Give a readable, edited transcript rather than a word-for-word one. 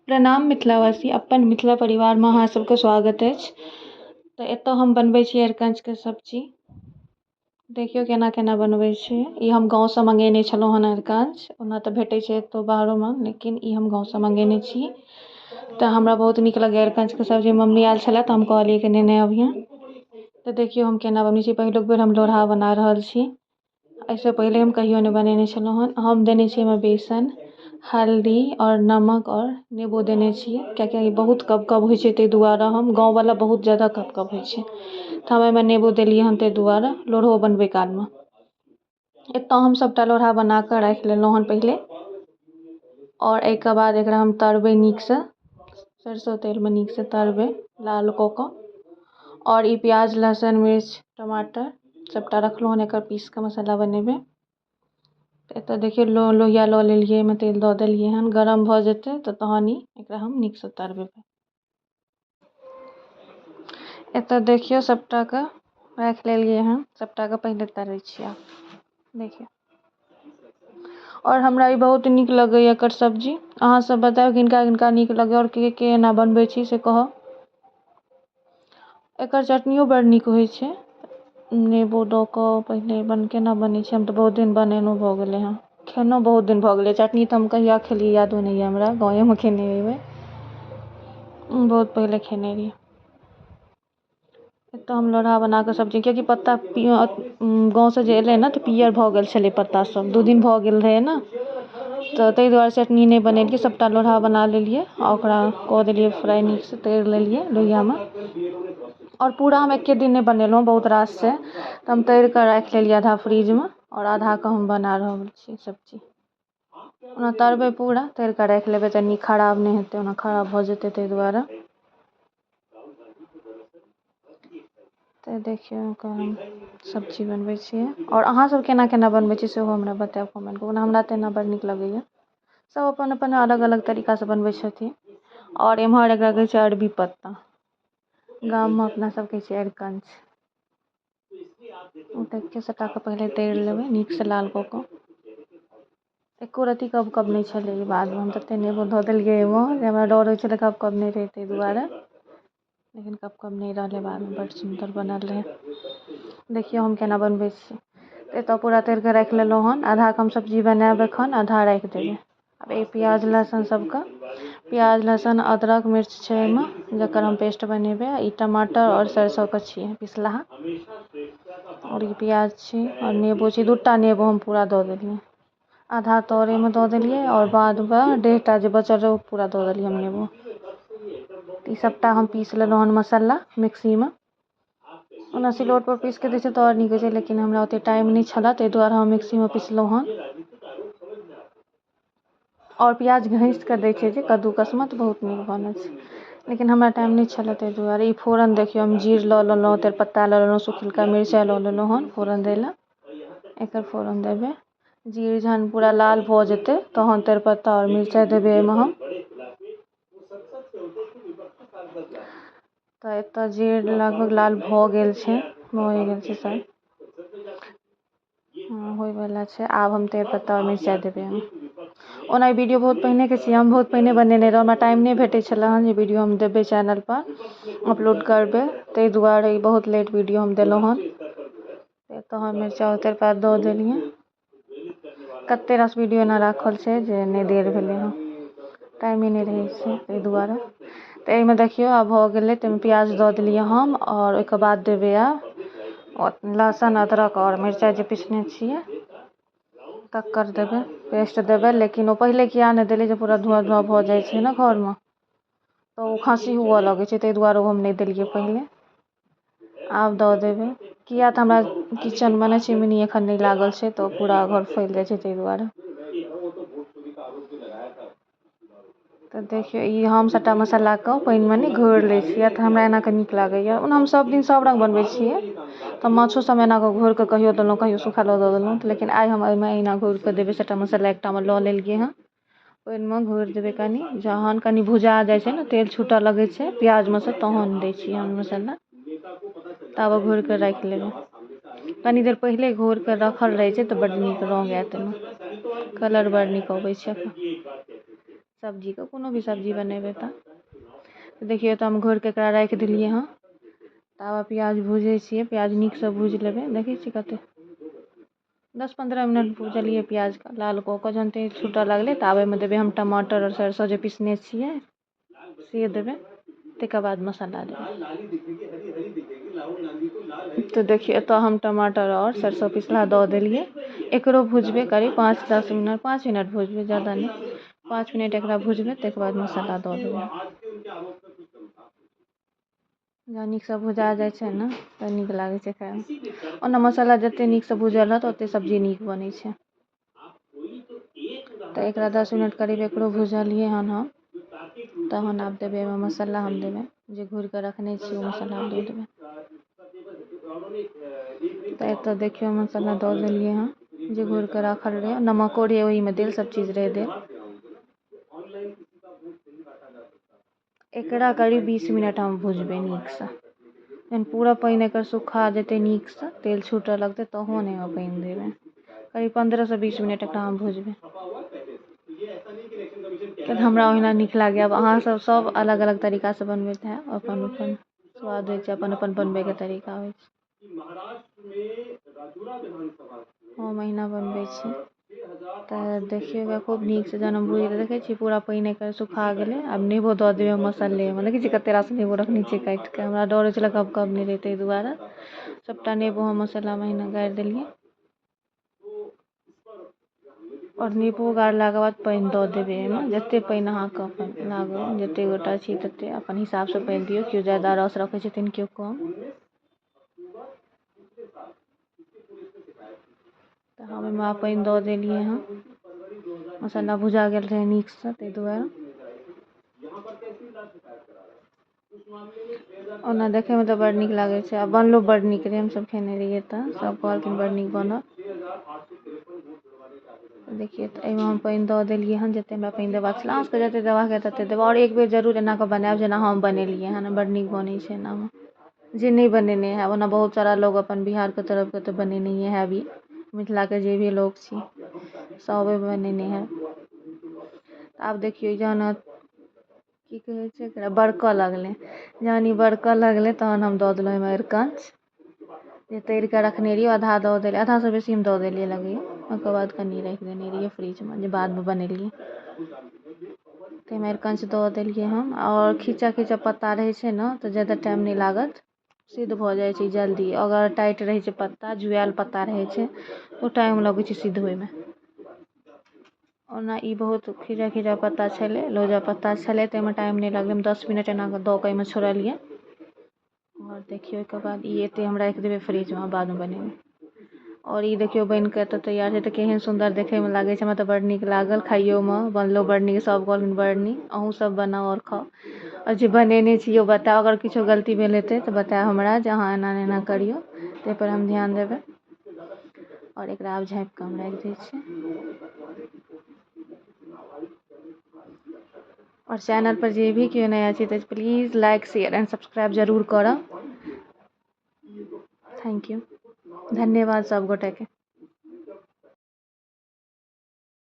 प्रणाम मिथिलावासी, अपन मिथिला परिवारमे अहाँ सबके स्वागत अछि। तऽ एतऽ हम बनबै छी अरिकञ्चके सब्जी। देखियौ केना केना बनबै छी। ई हम गाँवसँ मङ्गेने छलहुँ हन अरिकञ्च। ओना तऽ भेटै छै एतौ बाहरोमे, लेकिन ई हम गाँवसँ मङ्गेने छी। तऽ हमरा बहुत नीक लगैए अरिकञ्चके सब्जी। मम्मी आयल छलै तऽ हम कहलियै कि नेने अबिहेँ। तऽ देखियौ हम केना बनबै छी। पहिलुक बेर हम लोढ़ा बना रहल छी। एहिसँ पहिले हम कहियो नहि बनेने छलहुँ हन। हम देने छियै एहिमे बेसन, हल्दी आओर नमक आओर नेबो देने छियै, किएकि ई बहुत कब कब होइ छै। ताहि दुआरे हम गाँववला बहुत जादा कब कब होइ छै, तऽ हम एहिमे नेबो देलियै हन ताहि दुआरे लोढ़ो बनबै कालमे। एतऽ हम सभटा लोढ़ा बना कऽ राखि लेलहुँ हन पहिले, आओर एहिके बाद एकरा हम तरबै नीकसँ सरिसो तेलमे, नीकसँ तरबै लाल कऽ कऽ। आओर ई प्याज, लहसुन, मिर्च, टमाटर सभटा रखलहुँ हन, एकर पीस कऽ मसाला बनेबै। तऽ एतऽ देखियौ, लोहिया लऽ लेलियै, एहिमे तेल दऽ देलियै हन। गरम भऽ जेतै तऽ तहन ई एकरा हम नीकसँ तरबै। एतऽ देखियौ, सभटाके राखि लेलियै हन, सभटाके पहिले तरै छियै आब देखियौ। आओर हमरा ई बहुत नीक लगैए एकर सब्जी। अहाँ सब बताउ किनका किनका नीक लगैए आओर के के एना बनबै छी से कहब। एकर चटनियो बड़ नीक होइ छै। नेबो दऽ कऽ पहिले बन केना बनै छै, हम तऽ बहुत दिन बनेनो भऽ गेलै हँ, खेनो बहुत दिन भऽ गेलै। चटनी तऽ हम कहिया खेलियै यादो नहि यऽ हमरा। गाँवेमे खेने हेबै, बहुत पहिले खेने रहियै। एतऽ हम लोढ़ा बना कऽ सब्जी, किएकि पत्ता गाँवसँ जे एलै ने तऽ पियर भऽ गेल छलै पत्ता सब, 2 दिन भऽ गेल रहै ने, तऽ ताहि दुआरे चटनी नहि बनेलियै। सभटा लोढ़ा बना लेलियै आ ओकरा कऽ देलियै फ्राइ, नीकसँ तरि लेलियै लोहियामे। आओर पूरा हम एके दिन नहि बनेलहुँ, बहुत रास छै, तऽ हम तरि कऽ राखि लेलियै आधा फ्रिजमे आओर आधाके हम बना रहल छी सब्जी। ओना तरबै पूरा, तरि कऽ राखि लेबै तऽ नीक, खराब नहि हेतै। ओना खराब भऽ जेतै ताहि दुआरे। तऽ देखियौ, ओकर हम सब्जी बनबै छियै। आओर अहाँसभ केना केना बनबै छियै सेहो हमरा बतायब कमेन्ट। ओना हमरा तऽ एना बड़ नीक लगैए। सभ अपन अपन अलग अलग तरीकासँ बनबै छथिन। आओर एम्हर एकरा कहै छै अरबी पत्ता, गाममे अपना सब कहै छै अरिकञ्च। देखियौ, सभटाके पहिले तरि लेबै नीकसँ लाल कऽ कऽ। एको रत्ती कब कब नहि छलै ई बादमे। हम ततेक नेबो धऽ देलियै एहिमे जे हमरा डर होइ छलै कब कब नहि रहै ताहि दुआरे, लेकिन कब कब नहि रहलै बादमे, बड़ सुन्दर बनल रहै। देखियौ हम केना बनबै छियै। तऽ एतऽ पूरा तरि कऽ राखि लेलहुँ हन। आधाके हम सब्जी बनायब एखन, आधा राखि देबै। आब एहि प्याज लहसुन सबके, प्याज, लहसुन, अदरक, मिर्च छै एहिमे, जकर हम पेस्ट बनेबै। ई टमाटर आओर सरिसोके छियै पिसलाहा। आओर ई प्याज छै आओर नेबो छै। 2टा नेबो हम पूरा दऽ देलियै। आधा तरेमे दऽ देलियै आओर बादमे 1.5टा जे बचल रहै ओ पूरा दऽ देलियै हम नेबो। ई सभटा हम पीस लेलहुँ हन मसाला मिक्सीमे। ओना सिलौटपर पीस कऽ दै छै तऽ आओर नीक होइ छै, लेकिन हमरा ओतेक टाइम नहि छलऽ, ताहि दुआरे हम मिक्सीमे पिसलहुँ हन। आओर प्याज घसि कऽ दै छै जे कद्दूकसमे तऽ बहुत नीक बनै छै, लेकिन हमरा टाइम नहि छलऽ ताहि दुआरे। ई फोरन देखियौ, हम जीर लऽ लेलहुँ, तेजपत्ता लऽ लेलहुँ, सुखलका मिरचाइ लऽ लेलहुँ हन फोरन दै लए। एकर फोरन देबै। जीर जहन पूरा लाल भऽ जेतै तहन तेजपत्ता आओर मिरचाइ देबै एहिमे हम। तऽ एतऽ जीर लगभग लाल भऽ गेल छै, भए गेल छै शायद, हँ, होइवला छै। आब हम तेजपत्ता आओर मिरचाइ देबै एहिमे। ओना ई वीडियो बहुत पहिनेके छियै, हम बहुत पहिने बनेने रहौँ। हमरा टाइम नहि भेटै छलै हन जे वीडियो हम देबै चैनलपर अपलोड करबै, ताहि दुआरे ई बहुत लेट वीडियो हम देलहुँ हन। एतऽ हम मिरचाइ आओर तेजपात दऽ देलियै। कते रास वीडियो एना राखल छै जे नहि देल भेलै हँ, टाइमे नहि रहै छै ताहि दुआरे। तऽ एहिमे देखियौ, आब भऽ गेलै, तऽ एहिमे प्याज दऽ देलियै हम। आओर ओहिके बाद देबै आब लहसुन, अदरक आओर मिरचाइ जे पिसने छियै तकर देबै, पेस्ट देबै। लेकिन ओ पहिले किया नहि देलियै? जे पूरा धुआँ धुआँ भऽ जाइ छै ने घरमे, तऽ ओ खाँसी हुअ लगै छै, ताहि दुआरे ओ हम नहि देलियै पहिले। आब दऽ देबै, किया तऽ हमरा किचनमे ने चिमनी एखन नहि लागल छै, तऽ पूरा घर फैल जाइ छै ताहि दुआरे। तऽ देखियौ, ई हम सभटा मसालाके पानिमे ने घोरि लै छियै, तऽ हमरा एना कऽ नीक लागैए। ओना हम सभ दिन सभ रङ्ग बनबै छियै, तऽ माछो सभमे एना कऽ घोरि कऽ कहियो देलहुँ, कहियो सुखालो दऽ देलहुँ, लेकिन आइ हम एहिमे एहिना घोरि कऽ देबै। सभटा मसाला एकटामे लऽ लेलियै हँ, पानिमे घोरि देबै कनि। जहन कनि भुजा जाइ छै ने, तेल छूटऽ लगै छै प्याजमे सँ, तहन दै छियै हम मसाला। ताबे घोरि कऽ राखि लेबै। कनि देर पहिले घोरि कऽ रखल रहै छै तऽ बड्ड नीक रङ्ग आयत ओहिमे, कलर बड़ नीक अबै छै। सब्जीके, कोनो भी सब्जी बनेबै तऽ। देखियौ, एतऽ हम घोरिके एकरा राखि देलियै हँ। तावा प्याज भुजै छियै, प्याज नीकसँ भुजि लेबै। देखै छियै कतेक 10-15 मिनट भुजलियै प्याजके लाल कऽ कऽ। जहन तेल छूटऽ लगलै तऽ आब एहिमे देबै हम टमाटर आओर सरिसो जे पिसने छियै से देबै, ताहिके बाद मसाला देबै। तऽ देखियौ, एतऽ हम टमाटर आओर सरिसो पिसला दऽ देलियै। एकरो भुजबै करीब 5-10 मिनट, 5 मिनट भुजबै, ज्यादा नहि। 5 मिनट एकरा भुजबै, ताहिके बाद मसाला दऽ देबै। जहन नीकसँ भुजा जाइ छै ने तऽ नीक लागै छै खाइमे। ओना मसाला जतेक नीकसँ भुजल रहत, ओतेक सब्जी नीक बनै छै। तऽ एकरा 10 मिनट करीब एकरो भुजलियै हन हम। तहन आब देबै एहिमे मसाला, हम देबै जे घोरि कऽ रखने छी, ओ मसाला दऽ देबै। तऽ एतऽ देखियौ, मसाला दऽ देलियै हँ जे घोरि कऽ राखल रहै। नमको रहै ओहिमे देल, सभचीज रहै देल। एकरा करीब 20 मिनट हम भुजबै नीकसँ। जहन पूरा पानि एकर सुखा जेतै नीकसँ, तेल छूटऽ लगतै, तहन एहिमे पानि देबै। करीब 15सँ 20 मिनट एकरा हम भुजबै, किएक हमरा ओहिना नीक लागैए। आब अहाँसभ सभ अलग अलग तरीकासँ बनबैत हैब, अपन अपन स्वाद होइ छै, अपन अपन बनबैके तरीका होइ छै। हम अहिना बनबै छी। तऽ देखियौ, एकरा खूब नीकसँ जहन हम भुजि देखै छियै, पूरा पानि एकर सुखा गेलै। आब नेबो दऽ देबै मसल्लेमे। देखै छियै कतेक रास नेबो रखने छियै काटि कऽ। हमरा डर होइ छलै कब कब नहि रहै, ताहि दुआरे सभटा नेबो हम मसल्लामे अहिना गाड़ि देलियै। आओर नेबो गाड़लाके बाद पानि दऽ देबै एहिमे, जतेक पानि अहाँके अपन लागल। जतेक गोटा छी ततेक अपन हिसाबसँ पानि दियौ। केओ ज्यादा रस रखै छथिन, केओ कम। तऽ हम ओहिमे आब पानि दऽ देलियै हँ। मसाला भुजा गेल रहै नीकसँ, ताहि दुआरे। ओना देखैमे तऽ बड़ नीक लागै छै आ बनलो बड़ नीक रहै। हमसभ खेने रहियै तऽ सभ कहलखिन बड़ नीक बनल। देखियौ, तऽ एहिमे हम पानि दऽ देलियै हन जतेक हमरा पानि देबाक छलै। अहाँ सभके जतेक देबाक यऽ ततेक देबै। आओर एक बेर जरूर एना कऽ बनायब जेना हम बनेलियै हन, बड़ नीक बनै छै एनामे। जे नहि बनेने हैब, ओना बहुत सारा लोक अपन बिहारके तरफके तऽ बनेनहिए हैब, ई मिथिलाके जे भी लोक छी सभ बनेने हैब। आब देखियौ, जहन की कहै छै एकरा, बरकऽ लगलै, जहन ई बरकऽ लगलै तहन हम दऽ देलहुँ एहिमे अरिकञ्च जे तरि कऽ रखने रहियै। आधा दऽ देलियै, आधासँ बेसी हम दऽ देलियै लगैए। ओकर बाद कनि राखि देने रहियै फ्रिजमे जे बादमे बनेलियै। ताहिमे अरिकञ्च दऽ देलियै हम। आओर खींचा खींचा पत्ता रहै छै ने तऽ ज्यादा टाइम नहि लागत, सिद्ध भऽ जाइ छै जल्दी। अगर टाइट रहै छै पत्ता, जुआयल पत्ता रहै छै, ओ टाइम लगै छै सिद्ध होइमे। ओना ई बहुत खींचा खींचा पत्ता छलै, लोजा पत्ता छलै, ताहिमे टाइम नहि लगलै। हम 10 मिनट एना कऽ दऽ कऽ एहिमे छोड़लियै। आओर देखियौ, ओहिके बाद ई एतेक हम राखि देबै फ्रिजमे, बादमे बनेबै। आओर ई देखियौ, बनि कऽ एतऽ तैयार छै। तऽ केहन सुन्दर देखैमे लागै छै! हमरा तऽ बड़ नीक लागल खाइयोमे, बनलो बड़ नीक, सभ कहलखिन बड़ नीक। अहूँ सब बनाउ आओर खाउ। आओर जे बनेने छी ओ बताउ, अगर किछो गलती भेल हेतै तऽ बतायब हमरा जे अहाँ एना नहि एना करियौ, ताहिपर हम ध्यान देबै। आओर एकरा आब झाँपि कऽ हम राखि दै छियै। आओर चैनल पर जे भी केओ नया छै तऽ please like, share and subscribe जरूर करब। Thank you, धन्यवाद सब गोटेके।